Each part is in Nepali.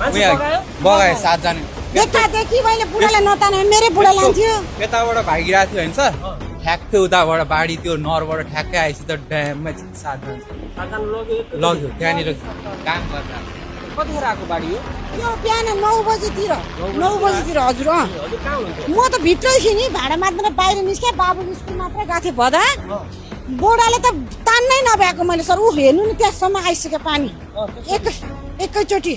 बगायो 7 जना देखि मैले बुढालाई नताने मेरै बुढा लान्थ्यो। यताबाट भागिरहेको थियो होइन सर, ठ्याक्कै उताबाट बाढी त्यो नरबाट ठ्याक्कै आएपछि त ड्याममा 7 जना लग्यो त्यहाँनिर काम गर्दा। कतिखेर आएको बाढी हो? यो बिहान 9 बजेतिर हजुर। म त भित्रै थिएँ नि, भाडा मात्र बाहिर निस्केँ, बाबु स्कुल मात्रै गएको थिएँ भदा। बोडाले त तान्नै नभ्याएको मैले सर, ऊ हेर्नु नि त्यहाँसम्म आइसक्यो पानी एकैचोटि।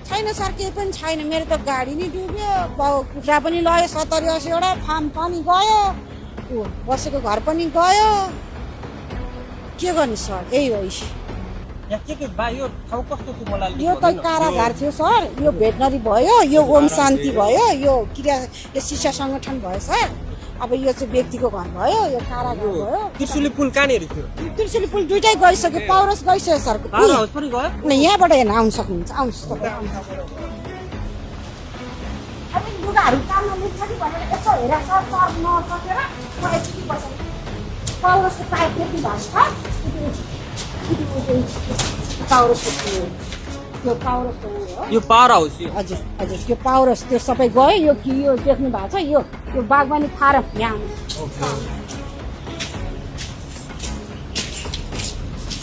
छैन सर, केही पनि छैन, मेरो त गाडी नि डुब्यो, कुखुरा पनि लग्यो 70-80वटा, फार्म पनि गयो, बसेको घर पनि गयो, के गर्ने सर, यही हो। यो ठाउँ कस्तो थियो मलाई? यो त कारागार थियो सर, यो भेटनरी भयो, यो ओम शान्ति भयो, यो यो शिक्षा सङ्गठन भयो सर। अब यो चाहिँ व्यक्तिको घर भयो, यो कारागार भयो। त्रिशुली पुल कहाँनिर थियो? त्रिशुली पुल दुइटै गइसक्यो, पावरस गइसक्यो सर। यहाँबाट हेर्न आउनु सक्नुहुन्छ, आउनुहोस् तपाईँ। लुगाहरू तान्न मिल्छ कि भनेर यसो हेर सर, सर नसकेर एकचोटि बसेर पावरसको पाइप त्यति भएको छ, त्यो पावरसको यो पावर हाउस हजुर हजुर, त्यो पावरस त्यो सबै गयो। यो कि यो देख्नु भएको छ, यो बागवानी फारम यहाँ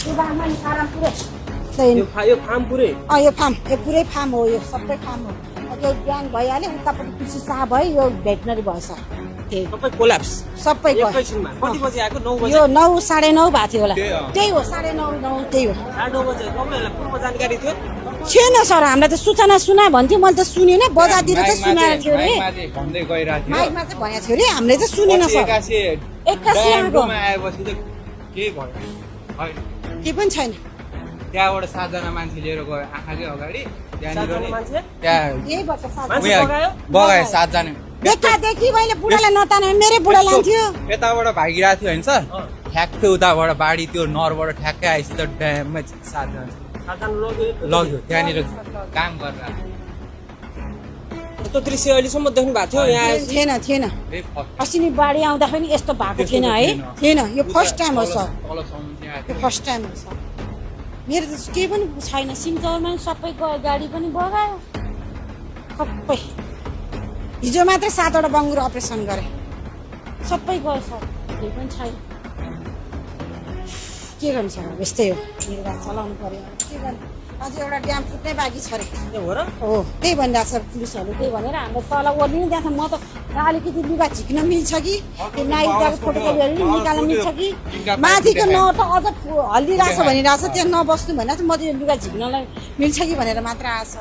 यो बागवानी फारम पुरै यो फार्म पुरै यो पुरै फार्म हो, यो सबै फार्म हो। यो बिहान भइहाल्यो, उतापट्टि कृषि शाह भयो, यो भेटनरी भयो सर। सबै कोल्याप्स सबै गयो। कति बजे आएको? 9 बजे। यो 9 साढे 9 भएको थियो होला, त्यही हो 9:30 त्यही हो। 9 बजे तपाईँलाई पूर्व जानकारी थियो? छैन सर, हामीलाई त सूचना सुना भन्थ्यो, मैले त सुनेन। बजारतिर चाहिँ सुनाएको थियो अरे, भन्दै गइरहेको थियो, माइकमा चाहिँ भनेको थियो अरे, हामीले चाहिँ सुनेन सर। एक्कासी आएको आएपछि त के भयो? के पनि छैन। त्यहाँबाट 7 जना मान्छे लिएर गयो आँखाकै अगाडि, त्यहाँनिर यही वर्ष बगायो 7 जना देखि मैले बुढालाई नताने मेरै बुढा लान्थ्यो। यताबाट भागिरहेको थियो होइन सर, ठ्याक्कै उताबाट बाढी त्यो नरबाट ठ्याक्कै आएपछि त ड्याममा 7 जना लग्यो त्यहाँनिर काम गर्दा। यस्तो दृश्य अहिलेसम्म देख्नु भएको थियो यहाँ? थिएन। अस्ति नि बाढी आउँदा पनि यस्तो भएको थिएन है, थिएन। यो फर्स्ट टाइम हो सर, यो फर्स्ट टाइम हो सर। मेरो त केही पनि छैन, सिमचौरमा सबै गयो, गाडी पनि बगायो सबै। हिजो मात्रै 7वटा बङ्गुर अपरेसन गरे, सबै गयो सर, केही पनि छैन। के गर्नु सर, यस्तै हो, निर्वाह चलाउनु पर्यो, के गर्नु। अझै एउटा ड्याम फुट्नै बाँकी छ अरे। हो त्यही भनिरहेको छ पुलिसहरूले, त्यही भनेर हाम्रो तल ओर्लिनु त्यहाँ म त अलिकति लुगा झिक्न मिल्छ कि, त्यो नाइकाको फोटोकपीहरू नि निकाल्न मिल्छ कि, माथिको न त अझ हल्लिरहेछ भनिरहेको छ, त्यहाँ नबस्नु भनेर चाहिँ म त यो लुगा झिक्नलाई मिल्छ कि भनेर मात्र आएको छ।